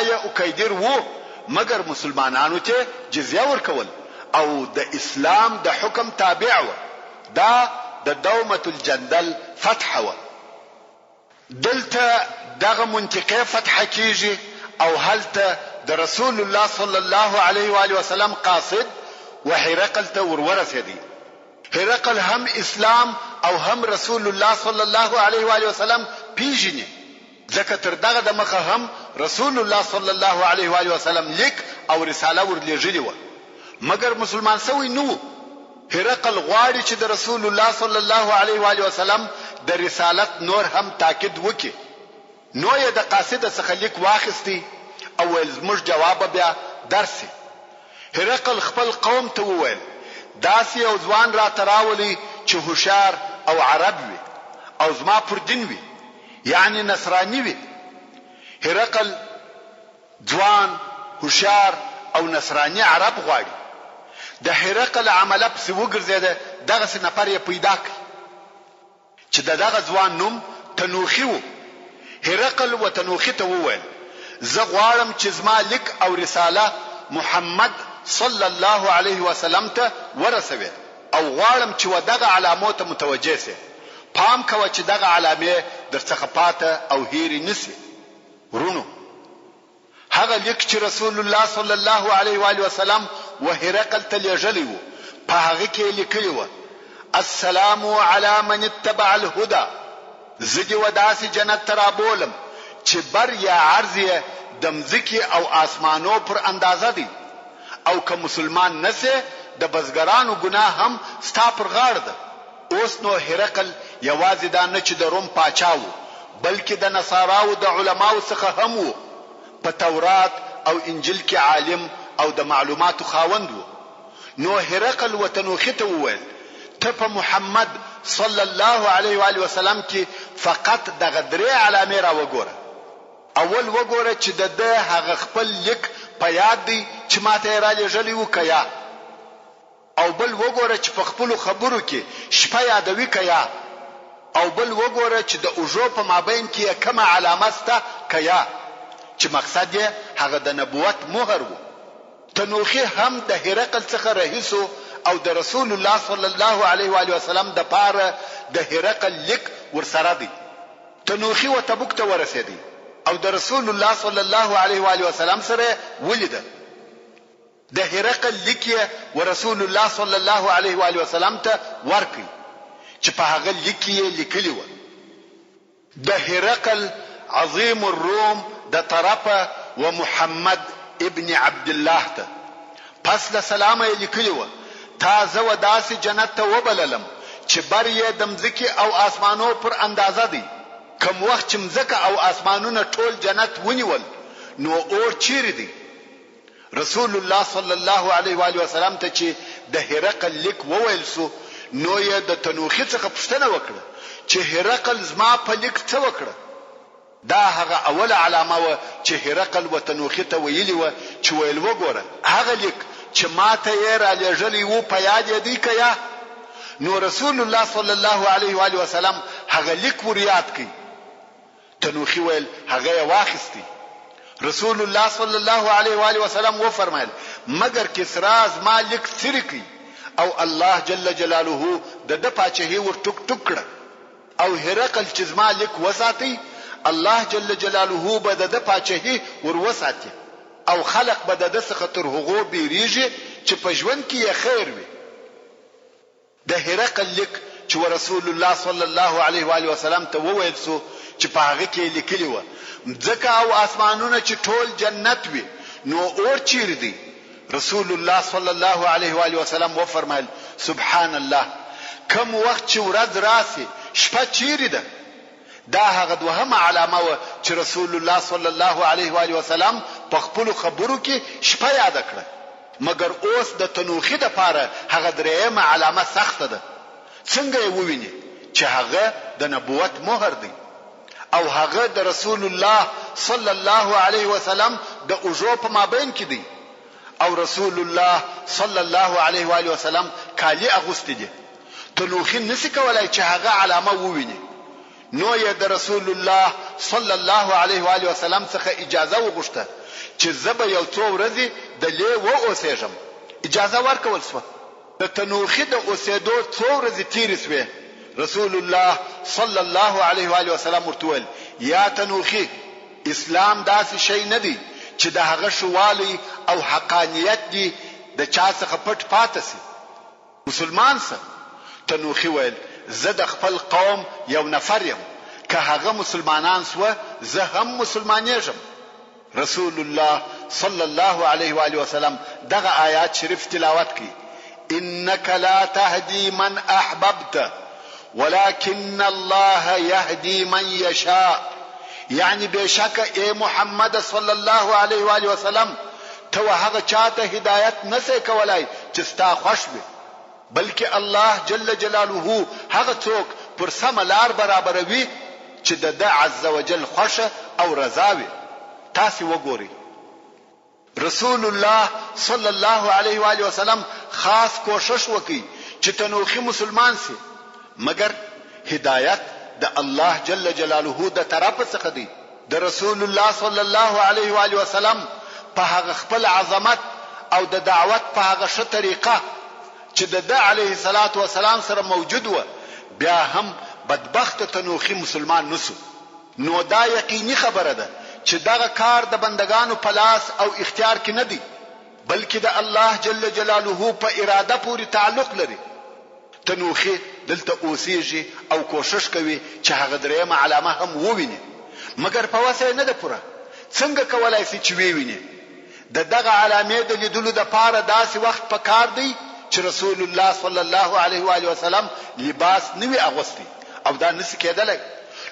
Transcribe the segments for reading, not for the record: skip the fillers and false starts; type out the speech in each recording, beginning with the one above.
یې اکیدر وو مګر مسلمانانو ته جزیه ورکول او د اسلام د حکم تابع وه، دا د دومة الجندل فتح وه. دلته دغه منطقې فتح کیږي او هلته د رسول الله صلی الله علیه وآله وسلم قاصد و هرقل ته ور ورسیدی. هرقل هم اسلام او هم رسول الله صلی الله علیه وآله وسلم پیژني. ځکه تر دغه د مخه هم رسول الله صلی الله علیه و آله وسلم لیک او رساله ورلېږلي وه، مګر مسلمان شوی نه وو. هرقل غواړي چې د رسول الله صلی الله علیه و آله وسلم د رسالت نور هم تاکید وکړي، نو یې د قاصد څخه لیک واخیستی او ویل زموږ جواب به بیا درسي. هرقل خپل قوم ته وویل، داسې یو ځوان راته راولئ چې هوښیار او عرب وي او زما پر دین وي. یعنی نصراني وي. هرقل ځوان، هوښیار او نصراني عرب غواړي. د هرقل عمله پسې وګرځېده دغسې نفر یې پیدا کړ چې ددغه ځوان نوم تنوخي و. هرقل و تنوخي ته وویل، زه غواړم چې زما لیک او رساله محمد صلی الله علیه وسلم ته ورسوې. او غواړم چې و دغه علامو ته متوجه شې، پام کوه چې دغه علامې درڅخه پاته او هېرې نه شي. وروڼو! هغه لیک چې رسول الله صلی الله علیه وآله وسلم و هرقل ته لېږلی وو، په هغه کې یې لیکلي وه، السلام علی من اتبع الهدی، زه دې و داسې جنت ته رابولم چې بر یا عرض یې د مځکې او آسمانو پر اندازه دی. او که مسلمان نه شې د بزګرانو ګناه هم ستا پر غاړه ده. اوس نو هرقل یوازې دا نه چې د روم پاچا و، بلکې د نصاراوو د علماوو څخه هم و، په تورات او انجیل کې عالم او د معلوماتو خاوند و. نو هرقل وتنوخي ته وویل، ته په محمد صلی الله علیه وآله وسلم کې فقط دغه درې علامې راوګوره. اول وګوره چې د ده هغه خپل لیک په یاد دی چې ماته یې رالېږلی و که یا؟ او بل وګوره چې په خپلو خبرو کې شپه یادوي که یا؟ او بل وګوره چې د اوږو په مابین کې یې کومه علامه شته که یا؟ چې مقصد یې هغه د نبوت مهر و. تنوخي هم د هرقل څخه رهي شو او د رسول الله صلی الله علیه وآله وسلم دپاره د هرقل لیک ورسره دی. تنوخي و تبوک ته ورسېدی او د رسول الله صلی الله علیه و آله وسلم سره یې ولیده. د هرقل لیک یې و رسول الله صلی الله علیه و آله وسلم ته ورکړ چې په هغه لیک کې یې لیکلي وه. د هرقل عظیم الروم د طرفه و محمد ابن عبدالله ته. پس له سلامه یې لیکلي وه، تا زه و داسې جنت ته وبللم چې بر یې د مځکې او آسمانو پر اندازه دی، کوم وخت چې مځکه او آسمانونه ټول جنت ونیول نو اور چیرې دی؟ رسول الله صلی الله علیه وآله وسلم ته چې د هرقل لیک وویل شو نو یې د تنوخي څخه پوښتنه وکړه چې هرقل زما په لیک څه وکړه؟ دا هغه اوله علامه وه چې هرقل وتنوخي ته ویلي وه چې ویل وګوره هغه لیک چې ماته یې رالېږلی وو په یاد یې دی که یا؟ نو رسول الله صلی الله علیه وآله وسلم هغه لیک ور یاد کړ. تنوخي ویل هغه یې واخیستی. رسول الله صلی الله علیه وآله وسلم وفرمایل مګر کسرا زما لیک څیري کړ او الله جل جلاله د ده پاچهي ور ټوک ټوک کړه. او هرقل چې زما لیک وساتی، الله جل جلاله به د ده پاچهي ور وساتي او خلق به د ده څخه تر هغو بېرېږي چې په ژوند کې یې خیر وي. د هرقل لیک چې ورسول الله صلی الله علیه وآله وسلم ته وویل شو چې په هغه کې یې لیکلي وه، مځکه او آسمانونه چې ټول جنت وي نو اور چېرې دی؟ رسول الله صلی الله علیه وآله وسلم وفرمایل، سبحان الله! کوم وخت چې ورځ راشي شپه چیرې ده؟ دا هغه دوهمه علامه وه چې رسول الله صلی الله علیه وآله وسلم په خپلو خبرو کې شپه یاده کړه، مګر اوس د تنوخي دپاره هغه درېیمه علامه سخته ده، څنګه یې وویني چې هغه د نبوت مهر دی او هغه د رسول الله صلی الله علیه وسلم د اوږو په مابین کې دی او رسول الله صلی الله علیه وآله وسلم کالي اغوستي دي، تنوخي نشي کولای چې هغه علامه وویني، نو یې د رسول الله صلی الله علیه و آله وسلم څخه اجازه وغوښته چې زه به یو څو ورځې د لې و اوسېږم، اجازه ورکول شوه. د تنوخي د اوسېدو څو ورځې تېرې شوې، رسول الله صلی الله علیه و آله وسلم ورته وویل، یا تنوخي! اسلام داسې شی نه دی چې د هغه ښه والی او حقانیت دې د چا څخه پټ پاته شي. مسلمان شه! تنوخي ویل، زه د خپل قوم یو نفر یم، که هغه مسلمانان شوه زه هم مسلمانیږم. رسول الله صلی الله علیه وآله وسلم دغه آیات شریف تلاوت کړ، انک لا تهدی من احببت ولکن الله یهدی من یشاء یعنی بېشکه ای محمد صلی الله علیه وآله وسلم ته و هغه چا ته هدایت نه سې کولای چې ستا خوښ وي بلکې الله جل جلاله هغه څوک پر سمه لار برابروي چې د ده عزوجل خوښه او رضا وي. تاسې وګورئ! رسول الله صلی الله علیه و آله وسلم خاص کوښښ وکړ چې تنوخي مسلمان شي، مګر هدایت د الله جل جلاله د طرفه څخه دی، د رسول الله صلی الله علیه و آله وسلم په هغه خپل عظمت او د دعوت په هغه ښه طریقه چې د ده علیه الصلوة والسلام سره موجود وه، بیا هم بدبخته تنوخي مسلمان نه شو. نو دا یقیني خبره ده چې دغه کار د بندګانو په لاس او اختیار کې نه دی، بلکې د الله جل جلاله په اراده پورې تعلق لري. تنوخي دلته اوسېږي او کوښښ کوي چې هغه درېیمه علامه هم وویني، مګر په وسه یې نه ده پوره، څنګه کولای شي چې ویې ویني؟ د دغه علامې د لیدلو لپاره داسې وخت په کار دی چې رسول الله صلی الله علیه و آله وسلم لباس نه وي اغوستی او دا نشي کېدلی،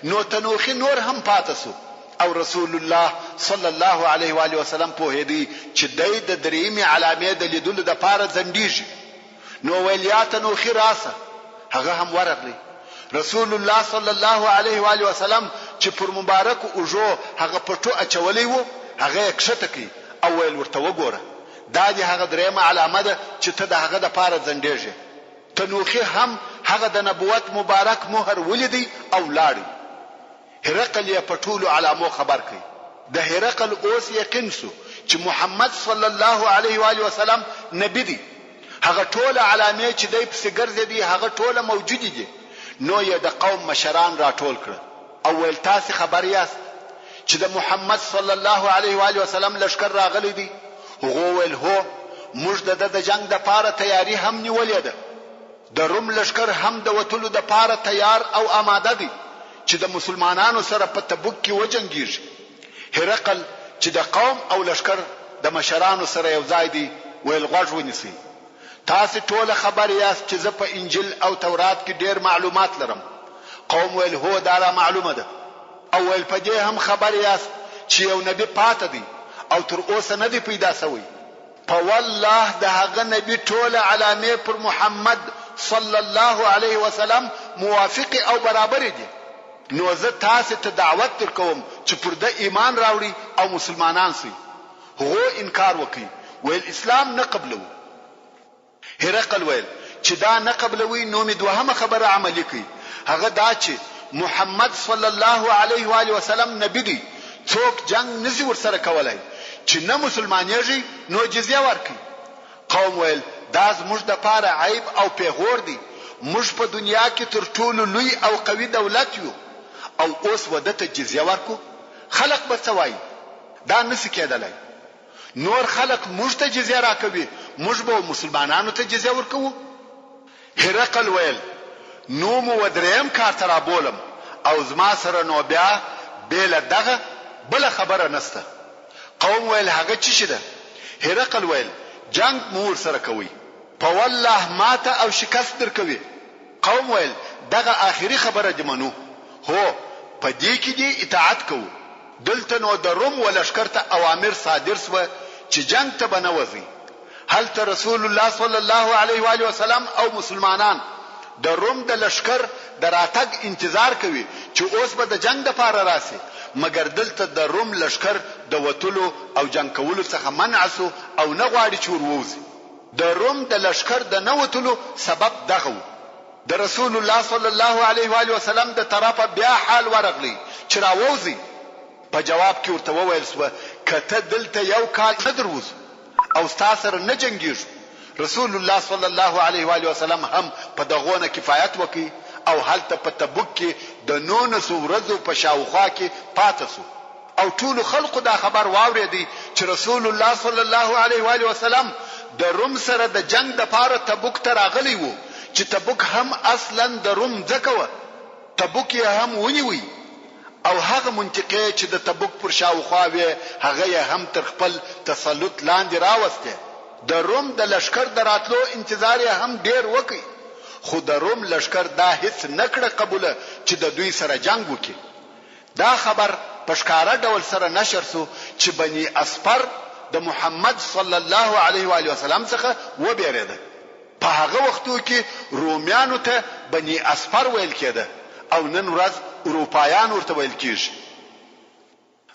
نو تنوخي نور هم پاته شو او رسول الله صلی الله علیه و آله وسلم پوهېدی چې دی د درېیمې علامې د لیدلو لپاره ځنډېږي. نو ویل یا تنوخي راسه، هغه هم ورغلی. رسول الله صلی الله علیه و آله وسلم چې پر مبارکو اوږو هغه پټو اچولی وو، هغه یې کښته کړ او ویل ورته وګوره، دا دې هغه درېیمه علامه ده چې ته د هغه دپاره ځنډېږې. تنوخي هم هغه د نبوت مبارک مهر ولیدی او لاړی. هرقل یې په ټولو علامو خبر کړ. د هرقل اوس یقین شو چې محمد صلی الله علیه و آله وسلم نبي دی. هغه ټوله علامې چې دی پسې ګرځېدی هغه ټوله موجودې دي. نو یې د قوم مشران راټول کړل او ویل تاسې خبر یاست چې د محمد صلی الله علیه و آله وسلم لښکر راغلی دی؟ هغو ویل هو، موږ د ده د جنګ دپاره تیاري هم نیولې ده. د روم لښکر هم د وتلو دپاره تیار او اماده دی چې د مسلمانانو سره په تبوک کې وجنګیږي. هرقل چې د قوم او لښکر د مشرانو سره یو ځای دی ویل غوږ ونیسئ! تاسې ټوله خبر یاست چې زه په انجیل او تورات کې ډیر معلومات لرم. قوم ویل هو دا را معلومه ده. او ویل په دې هم خبر یاست چې یو نبي پاته دی او تر اوسه نه دی پیدا شوی. په والله د هغه نبي ټوله علامې پر محمد صلی الله علیه وسلم موافقې او برابرې دي، نو زه تاسې ته دعوت درکوم چې پر ده ایمان راوړئ او مسلمانان شئ. هغو انکار وکړ، ویل اسلام نه قبلوو. هرقل ویل، چې دا نه قبلوئ نو مې دوهمه خبره عملي کړئ، هغه دا چې محمد صلی الله علیه و آله وسلم نبي دی، څوک جنګ نه شي ورسره کولای، چې نه مسلمانېږئ نو جزیه ورکړئ. قوم ویل، دا زموږ لپاره عیب او پېغور دی، موږ په دنیا کې تر ټولو لوی او قوي دولت یو او اوس و ده ته جزیه ورکړو، خلق به څه وايي؟ دا نه شي کېدلای. نور خلق موږ ته جزیه راکوي، موږ به و مسلمانانو ته جزیه ورکوو؟ هرقل ویل، نو مو و درېیم کار ته رابولم او زما سره نو بیا بې له دغه بله خبره نشته. قوم ویل، هغه چشي ده؟ هرقل ویل، جنګ مو ورسره کوئ، په والله ماته او شکست درکوي. قوم ویل، دغه آخري خبره دې منو، هو په دې کې دې اطاعت کوو. دلته نو د روم و لښکر ته اوامر صادر شوه چې جنګ ته به نه وځئ. هلته رسول الله صلی الله علیه و آله وسلم او مسلمانان د روم د لښکر د راتګ انتظار کوي چې اوس به د جنګ لپاره راشي، مګر دلته د روم لښکر د وتلو او جنګ کولو څخه منع شو او نه غواړي چې ور ووځي. د روم د لښکر د نه وتلو سبب دغه وو. د رسول الله صلی الله علیه و آله وسلم د طرفه بیا حال ورغلی چې راووځئ، په جواب کې ورته وویل شوه، که ته دلته یو کال نه دروځو او ستا سره نه جنګیږو، رسول الله صلی الله علیه و آله وسلم هم په دغو نه کفایت وکړ او هلته په تبوک کې د نونسو ورځو په شاوخوا کې پاته شو. او ټولو خلقو دا خبر واورېدی چې رسول الله صلی الله علیه وآله وسلم د روم سره د جنګ دپاره تبوک ته راغلی وو چې تبوک هم اصلاً د روم مځکه وه، تبوک یې هم ونیوی او هغه منطقې چې د تبوک پر شاوخوا وې هغه یې هم تر خپل تسلط لاندې راوستې، د روم د لښکر د راتلو انتظار یې هم ډېر وکړ خو د روم لښکر دا هیڅ نه کړه قبوله چې د دوی سره جنګ وکړي. دا خبر په ښکاره ډول سره نشر شو چې بني اصفر د محمد صلی الله علیه و آله وسلم څخه وبېرېده. په هغه وختو کې رومیانو ته بني اصفر ویل کېده او نن ورځ اروپایان ورته ویل کېږي.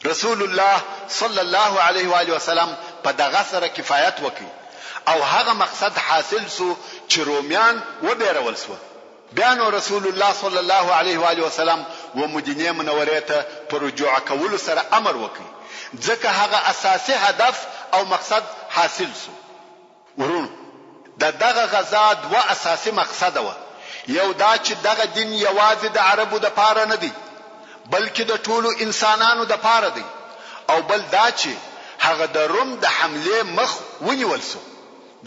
رسول الله صلی الله علیه و آله وسلم په دغه سره کفایت وکړ او هغه مقصد حاصل شو چې رومیان وبېرول شوه. بیا نو رسول الله صلی الله علیه و آله وسلم و مدینې منورې ته په رجوع کولو سره امر وکړ، ځکه هغه اساسي هدف او مقصد حاصل شو. وروڼو! د دغه غزا دوه اساسي مقصده وه، یو دا چې دغه دین یوازې د عربو دپاره نه دی، بلکې د ټولو انسانانو دپاره دی او بل دا چې هغه د روم د حملې مخ ونیول شو.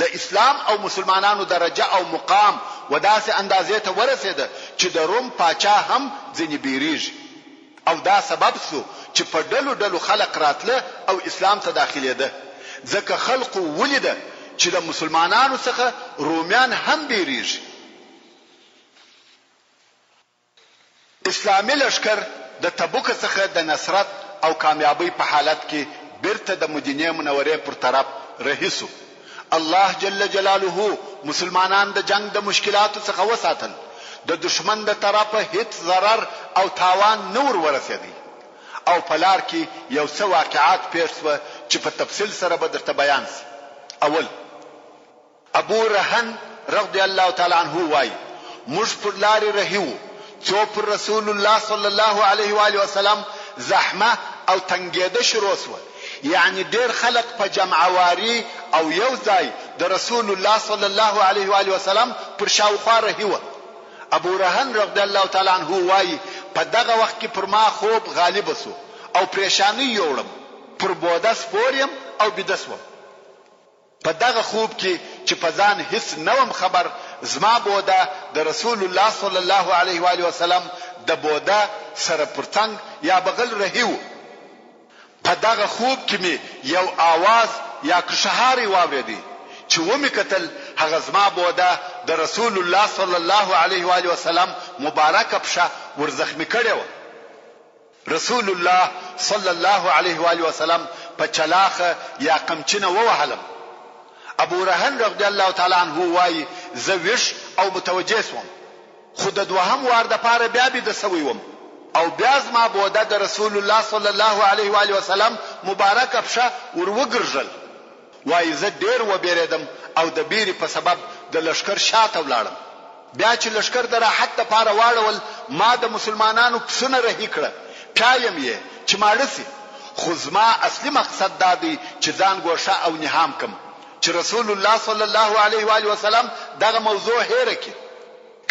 د اسلام او مسلمانانو درجه او مقام و داسې اندازې ته ورسېده چې د روم پاچا هم ځنې بېرېږي او دا سبب شو چې په ډلو ډلو خلق راتله او اسلام ته داخلېده ځکه خلقو ولیده چې له مسلمانانو څخه رومیان هم بېرېږي. اسلامي لښکر د تبوک څخه د نصرت او کامیابۍ په حالت کې بیرته د مدینې منورې پر طرف رهي شو. الله جل جلاله مسلمانان د جنګ د مشکلاتو څخه وساتل، د دښمن د طرفه هیڅ ضرر او تاوان نه ور ورسیدی او په لار کې یو څه واقعات پیښ شوه چې په تفصیل سره به درته بیان شي. اول. ابو رهن رضی الله تعالی عنه وايي، موږ پر لارې رهي وو، څو پر رسول الله صلی الله علیه و آله وسلم زحمه او تنګېده شروع شوه، یعنې ډېر خلق په جمع واري او یو ځای د رسول الله صلی الله علیه و آله وسلم پر شاوخوا رهي وه. ابو رهن رضی الله تعالی عنه وايي، په دغه وخت کې پر ما خوب غالب شو او پرېشانۍ یوړم، پر بوده سپور یم او بیده شوم. په دغه خوب کې چې په ځان هیڅ نه وم خبر، زما بوده د رسول الله صلی الله علیه و آله وسلم د بوده سره پر څنګ یا بغل رهي وو. په دغه خوب کې مې یو آواز یا کشهاری واورېدی، چې ومې کتل هغه زما بوده د رسول الله صلی الله علیه و آله وسلم مبارکه پښه ور زخمي کړې وه. رسول الله صلی الله علیه و آله وسلم په چلاخه یا قمچینه ووهلم. ابو رهن رضی الله تعالی عنه وايي، زه ویښ او متوجه شوم، خو د دوهم وار دپاره بیا بیده شوی وم او بیا زما بوده د رسول الله صلی الله علیه و آله وسلم مبارکه پښه ور وګرژل. وايي زه ډېر وبېرېدم او د بېرې په سبب د لښکر شاته ولاړم. بیا چې لښکر د راحت لپاره واړول، ما د مسلمانانو پسونه رهي کړه، پیایم یې چې ماړه شي، خو زما اصلي مقصد دا دی چې ځان ګوښه او نهام کړم چې رسول الله صلی الله علیه و آله وسلم دغه موضوع هېره کړي.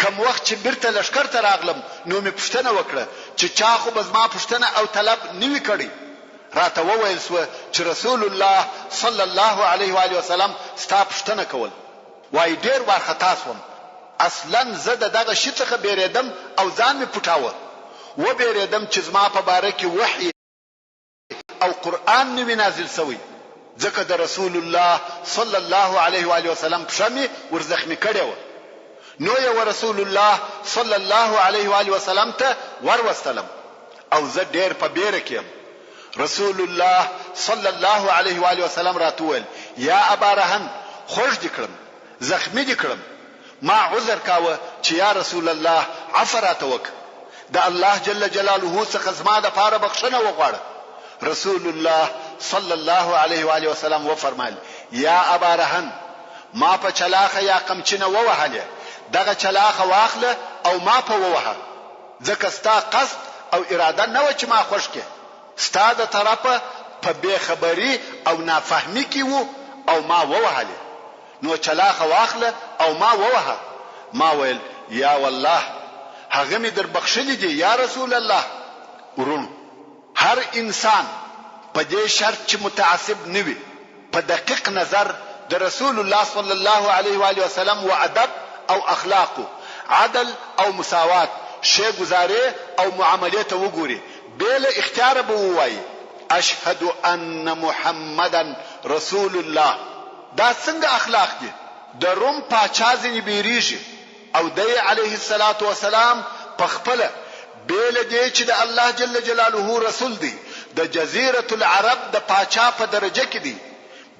کوم وخت چې بیرته لښکر ته راغلم نو مې پوښتنه وکړه چې چا خو به زما پوښتنه او طلب نه وي کړی؟ راته وویل شوه چې رسول الله صلی الله علیه و آله وسلم ستا پوښتنه کول. وایي ډېر وارخطا شوم، اصلاً زه د دغه شي څخه بېرېدم او ځان مې پټاوه، وبېرېدم چې زما په باره کې وحي او قرآن نه وي نازل شوی، ځکه د رسول الله صلی الله علیه و آله وسلم پښه مې ور زخمي کړې وه، نو یې ورسول الله صلی الله علیه و آله وسلم ته وروستلم او زه ډېر په بېره کې یم. رسول الله صلی الله علیه و آله وسلم راته وویل، یا ابا رهن خوږ دې کړم، زخمي دې کړم، ما عذر کاوه چې یا رسول الله عفو راته وکړه، د الله جل جلاله څخه زما لپاره بخښنه وغواړه، رسول الله صلی الله علیه و آله وسلم وفرمایل، یا ابا رهن ما په چلاخه یا قمچینه ووهلې، دغه چلاخه واخله او ما په ووهه، ځکه ستا قصد او اراده نه وه چې ما خوښ کړې، ستا د طرفه په بې خبري او نافهمي کې وو او ما ووهلې، نو چلاخه واخله او ما ووهه، ما ویل، یا والله هغه مې در بخښلي دي یا رسول الله! وروڼو! هر انسان په دې شرط چې متعصب نه وي، په دقیق نظر د رسول الله صلی الله علیه و آله وسلم و ادب او اخلاقو، عدل او مساوات، ښې ګزارې او معاملې ته وګوري، بې له اختیاره به ووايي، اشهد ان محمدا رسول الله. دا څنګه اخلاق دي؟ د روم پاچا ځینې بیریږي او دی علیه الصلوة والسلام په خپله بې له دې چې د الله جل جلاله رسول دی، د جزیرة العرب د پاچا په درجه کې دی،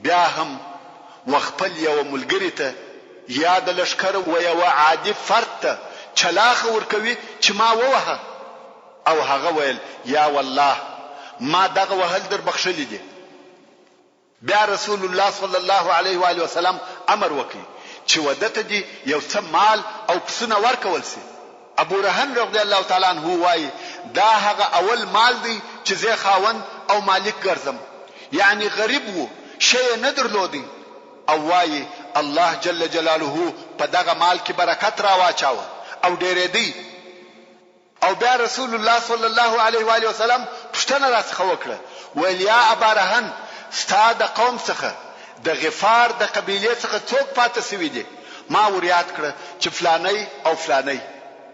بیا هم و خپل یوه ملګري ته یا د لښکر و یوه عادي فرد ته چلاخه ورکوي چې ما ووهه او هغه ویل یا والله ما دغه وهل در بخښلي دي. بیا رسول الله صلی الله علیه و آله وسلم امر وکړ چې و ده ته دې یو څه مال او پسونه ورکول شي. ابو رهن رضی الله تعالی عنه وايي، دا هغه اول مال دی چې زه یې خاوند او مالک ګرځم، یعنې غریب و، شی یې نه درلود او وايي، الله جل جلاله په دغه مال کې برکت راواچاوه او ډېرېدی. او بیا رسول الله صلی الله علیه و آله وسلم پوښتنه راڅخه وکړه ویل یا ابا رهن ستا د قوم څخه د غفار د قبیلې څخه څوک پاته شوي دي ما وریاد کړه چې فلانی او فلانی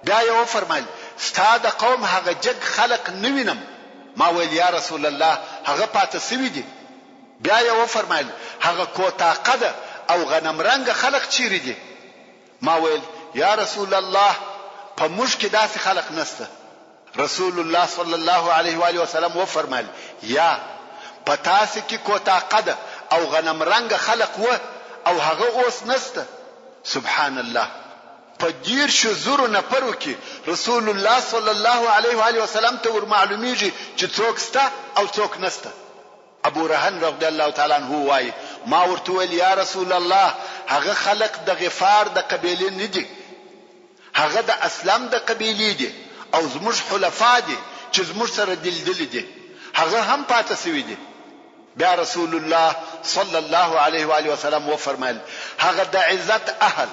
بیا یې وفرمایل ستا د قوم هغه جګ خلق نه وینم ما ویل یا رسول الله هغه پاته شوي دي بیا یې وفرمایل هغه کوتاه قده او غنم رنګه خلق چیرې دي ما ویل، یا رسول الله! په موږ کې داسې خلق نشته. رسول الله صلی الله علیه وآله وسلم وفرمایل، یا، په تاسې کې کوتاه قده او غنم رنګه خلق وه او هغه اوس نشته. سبحان الله! په دېرشو زرو نفرو کې رسول الله صلی الله علیه وآله وسلم ته ورمعلومېږي چې څوک شته او څوک نشته. ابو رهن رضی الله تعالی عنه وايي، ما ورته وویل، یا رسول الله! هغه خلق د غفار د قبیلې نه دي، هغه د اسلم د قبیلې دي او زموږ حلفاء دي چې زموږ سره دلدلي دي، هغه هم پاته شوي دي. بیا رسول الله صلی الله علیه وآله وسلم وفرمایل، هغه د عزت اهل،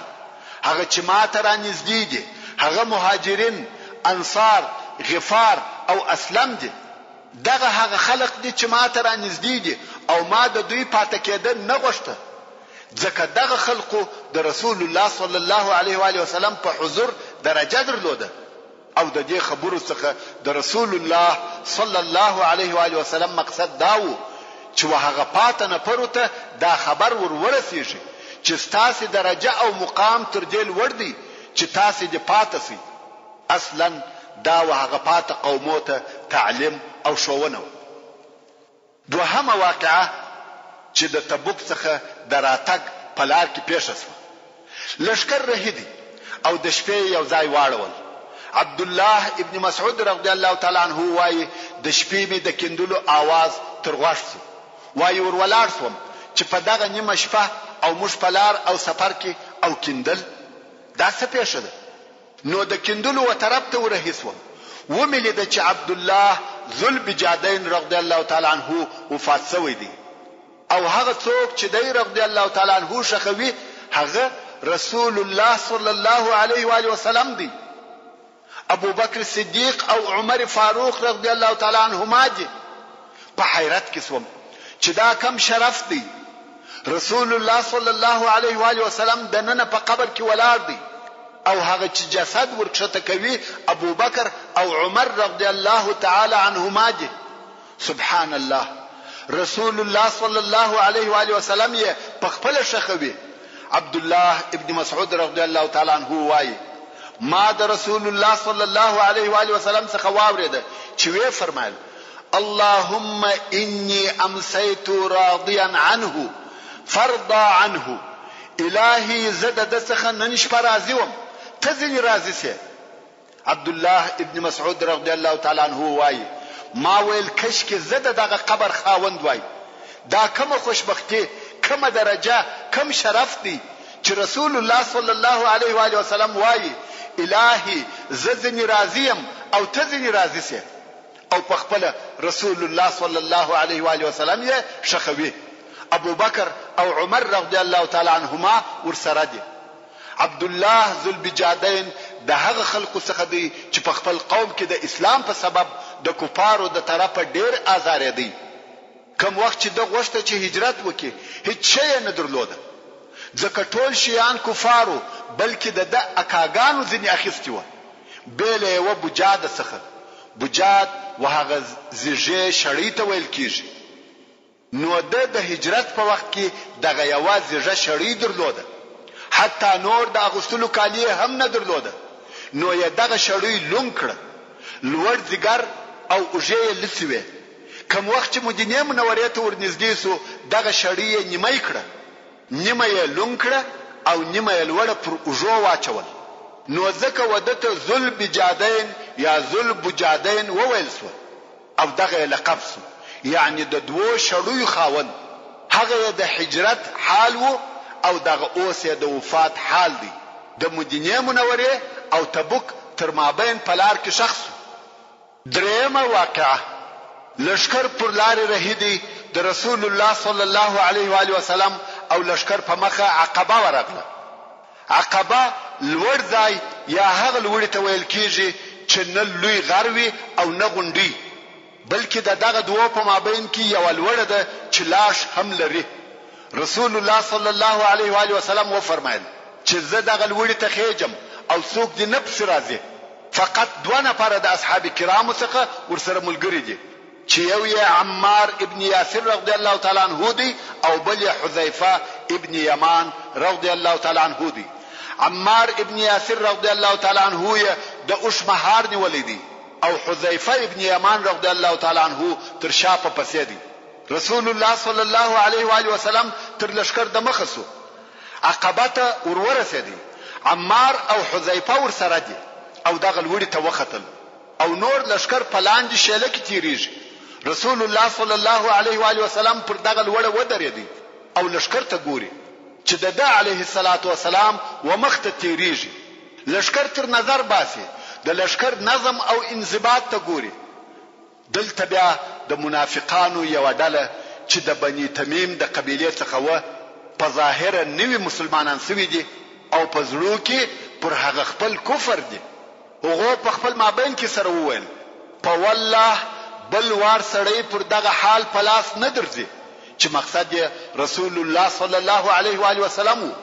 هغه چې ماته رانږدې دي، هغه مهاجرین، انصار، غفار او اسلم دي. دغه هغه خلق دي چې ماته رانږدې دي او ما د دوی پاته کېده نه غوښته، ځکه دغه خلقو د رسول الله صلی الله علیه وآله وسلم په حضور درجه درلوده او د دې خبرو څخه د رسول الله صلی الله علیه وآله وسلم مقصد دا وو چې و هغه پاته نفرو ته دا خبر ور ورسېږي چې ستاسې درجه او مقام تر دې لوړ دی چې تاسې دې پاته شئ. اصلاً دا و هغه پاته قومو ته تعلیم او ښوونه وه. دوهمه واقعه چې د تبوک څخه د راتګ په لار کې پېښه شوه. لښکر رهي دی او د شپې یې یو ځای واړول. عبدالله ابن مسعود رضی الله تعالی عنه وايي، د شپې مې د کیندلو آواز تر غوږ شو. وايي ور ولاړ شوم چې په دغه نیمه شپه او موږ په لار او سفر کې او کیندل دا څه پېښه ده؟ نو د کیندلو و طرف ته ورهي شوم، ومې لیده چې عبدالله ذوالبجادین رضی الله تعالی عنه وفات شوی دی او هغه څوک چې دی رضی الله تعالی عنه ښخوي هغه رسول الله صلی الله علیه وآله وسلم دی، ابوبکر صدیق او عمر فاروق رضی الله تعالی عنهما دي. په حیرت کې شوم چې دا کوم شرف دی، رسول الله صلی الله علیه وآله وسلم دننه په قبر کې ولاړ دی او هغه چې جسد ورکښته کوي ابوبکر او عمر رضی الله تعالی عنهما دي. سبحان الله! رسول الله صلی الله علیه وآله وسلم یې په خپله ښخوي. عبدالله ابن مسعود رضی الله تعالی عنه وايي، ما د رسول الله صلی الله علیه وآله وسلم څخه واورېده چې ویې فرمایل، اللهم اني امسيت راضيا عنه فارضی عنه، الهي زه د ده څخه نن شپه راضي وم، ته ځنې راضي شې. عبدالله ابن مسعود رضی الله تعالی عنه وايي، ما ویل کشکې زه د دغه قبر خاوند وای، دا کومه خوشبختي، کومه درجه، کوم شرف دی چې رسول الله صلی الله علیه وآله وسلم وايي، الهي زه ځنې راضي یم او ته ځنې راضي شې او په خپله رسول الله صلی الله علیه وآله وسلم یې ښخوي، ابوبکر او عمر رضی الله تعالی عنهما ورسره دي. عبدالله ذوالبجادین د هغه خلقو څخه دی چې په خپل قوم کې د اسلام په سبب د کفارو د طرفه ډېر آزارېدی. کوم وخت چې ده غوښته چې هجرت وکړي هیڅ شی یې نه درلوده ځکه ټول شیان کفارو بلکې د ده اکاګانو ځینې اخیستي وه بې له یوه بجاده څخه، بجاد و هغه زیږې شړۍ ته ویل کیږي. نو ده د هجرت په وخت کې دغه یوه زیږه شړۍ درلوده حتی نور د اغوستلو کالي یې هم نه درلوده نو یې دغه شړۍ لونګ کړه لوړ ځیګر او اوږې یې لڅې وې کوم وخت چې مدینې منورې ته ورنږدې شو، دغه شړۍ یې نیمه کړه، نیمه یې لونګ کړه او نیمه یې لوړه پر اوږو واچول، نو ځکه و ده ته ذوالبجادین یا ذوالبجادین وویل شوه او دغه یې لقب شو، یعنې د دوو شړیو خاوند، هغه یې د هجرت حال و او دغه اوس یې د وفات حال دی، د مدینې منورې او تبوک تر مابین په لار کې ښخ شو. درېیمه واقعه، لښکر پر لارې رهي دی، د رسول الله صلی الله علیه و آله وسلم او لښکر په مخه عقبه ورغله. عقبه لوړ ځای یا هغه لوړي ته ویل کېږي چې نه لوی غر وي او نه غونډۍ، بلکې د دغه دوو په مابین کې یوه لوړه ده چې لاښ هم لري. رسول الله صلی الله علیه و آله وسلم وفرمایل چې زه دغه لوړي ته خېژم او څوک دې نه پسې راځي. فقط دوه نفره د اصحاب کرامو څخه ورسره ملګري دي چې یو یې عمار ابن یاسر رضی الله تعالی عنه دی او بل یې حذیفه ابن یمان رضی الله تعالی عنه دی. عمار ابن یاسر رضی الله تعالی عنه یې د اوښ مهار نیولی دی او حذیفه ابن یمان رضی الله تعالی عنه تر شا په پسې دی. رسول الله صلی الله علیه و آله وسلم تر لښکر دمخه شو. عقبه ته ور ورسېدی، عمار او حذیفه ورسره دي او دغه لوړي ته وختل او نور لښکر په لاندې شېله کې تېرېږي، رسول الله صلی الله علیه و آله وسلم پر دغه لوړه ودرېدی او لښکر ته ګوري چې د ده علیه الصلوة والسلام و مخ ته تېرېږي، لښکر تر نظر باسي، د لښکر نظم او انضباط ته ګوري، دلته بیا د منافقانو یوه ډله چې د بني تمیم د قبیلې څخه وه، په ظاهره نوي مسلمانان شوي دي او په زړو کې پر هغه خپل کفر دي. هغو په خپل مابین کې سره وویل، په والله بل وار سړی پر دغه حال په لاس نه درځي، چې مقصد یې رسول الله صلی الله علیه و آله وسلم وو،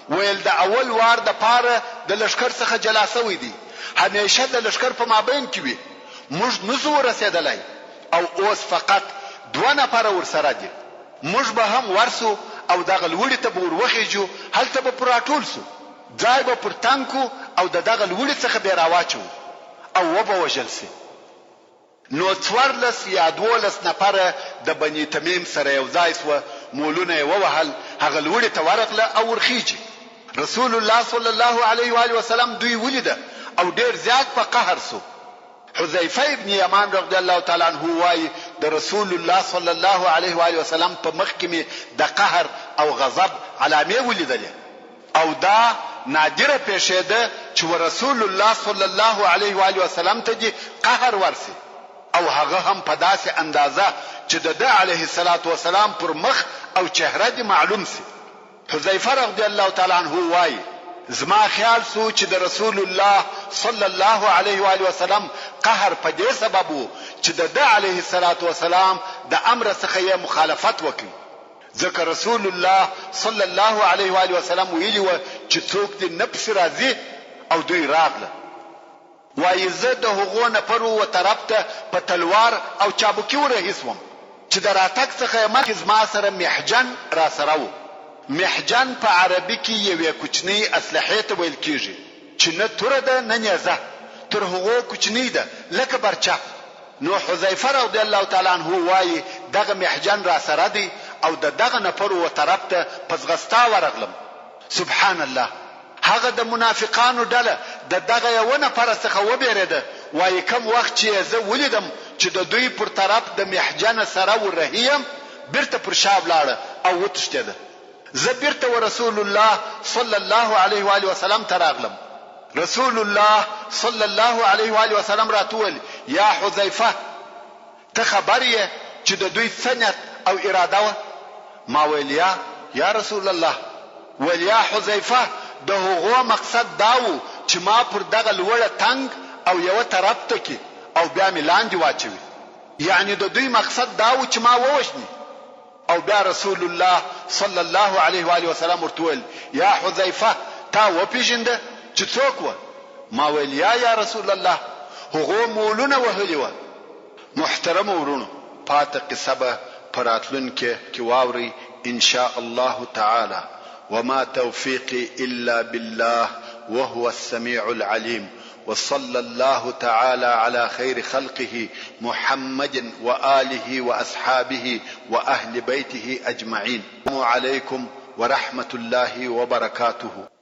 ویل د اول وار د پاره د لښکر څخه جلا شوی دی، همیشه د لښکر په مابین کې وي، موږ نه شو ورسېدلای او اوس فقط دوه نفره ورسره دي، موږ به هم ورشو او دغه لوړي ته به ور وخېژو، هلته به پر راټول شو، ځای به پر تنګ کړو او د دغه لوړي څخه به یې راواچوو او وبه وژل شي. نو 14 یا 12 نفره د بني تمیم سره یو ځای شوه، مولونه یې ووهل، هغه لوړي ته ورغله او ورخېژي. رسول الله صلی الله علیه و آله وسلم دوی ولیده او ډېر زیات په قهر شو. حذیفه ابن یمان رضی الله تعالی عنه وايي، د رسول الله صلی الله علیه و آله وسلم په مخ کې مې د قهر او غضب علامې ولیدلې او دا نادره پېښېده چې ورسول الله صلی الله علیه و آله وسلم ته دې قهر ورشي او هغه هم په داسې اندازه چې د ده علیه الصلوة والسلام پر مخ او چهره دې معلوم شي. حذیفه رضی الله تعالی عنه وايي، زما خیال شو چې د رسول الله صلی الله علیه و آله وسلم قهر په دې سبب وو چې د ده علیه الصلوة والسلام د امر څخه یې مخالفت وکړ، ځکه رسول الله صلی الله علیه و آله وسلم ویلي وه چې څوک دې نه پسې راځي او دوی راغله. وايي زه د هغو نفرو و طرف ته په تلوار او چابکي ور رهي شوم چې د راتګ څخه يې مخکې زما سره محجن راسره و. محجن په عربي کې يوې کوچنۍ اسلحې ته ويل کېږي چې نه توره ده نه نېزه، تر هغو کوچنۍ ده لکه برچه. نو حذيفه رضی الله تعالی عنه وايي دغه محجن راسره دی او د دغه نفرو و طرف ته په ځغستا ورغلم. سبحان الله! هغه د منافقانو ډله د دغه یوه نفره څخه وبېرېده، وایي کوم وخت چې یې زه ولیدم چې د دوی پر طرف د محجنه سره ور رهي یم، بیرته پر شا ولاړه او وتښتېده. زه بیرته ورسول الله صلی الله علیه و آله وسلم ته راغلم. رسول الله صلی الله علیه و آله وسلم راته وویل، یا حذیفه! ته خبر یې چې د دوی څه نیت او اراده وه؟ ما ویل، یا، یا رسول الله! ویل، یا حذیفه! د هغو مقصد دا وو چې ما پر دغه لوړه تنګ او یوه طرف ته کړي او بیا مې لاندې واچوي. یعنې د دوی مقصد دا وو چې ما ووژني. او بیا رسول الله صلی الله علیه وآله وسلم ورته وویل، یا حذیفه! تا وپیژنده چې څوک وه؟ ما ویل، یا یا رسول الله! هغو مولونه وهلي وه. محترمو وروڼو! پاته قصه به په راتلونکې کې واورئ ان شاء الله تعالی وما توفیقی الا بالله وهو السمیع العلیم وصلی الله تعالی علی خیر خلقه محمد وآله واصحابه واهل بیته اجمعین. السلام علیکم ورحمة الله وبرکاته.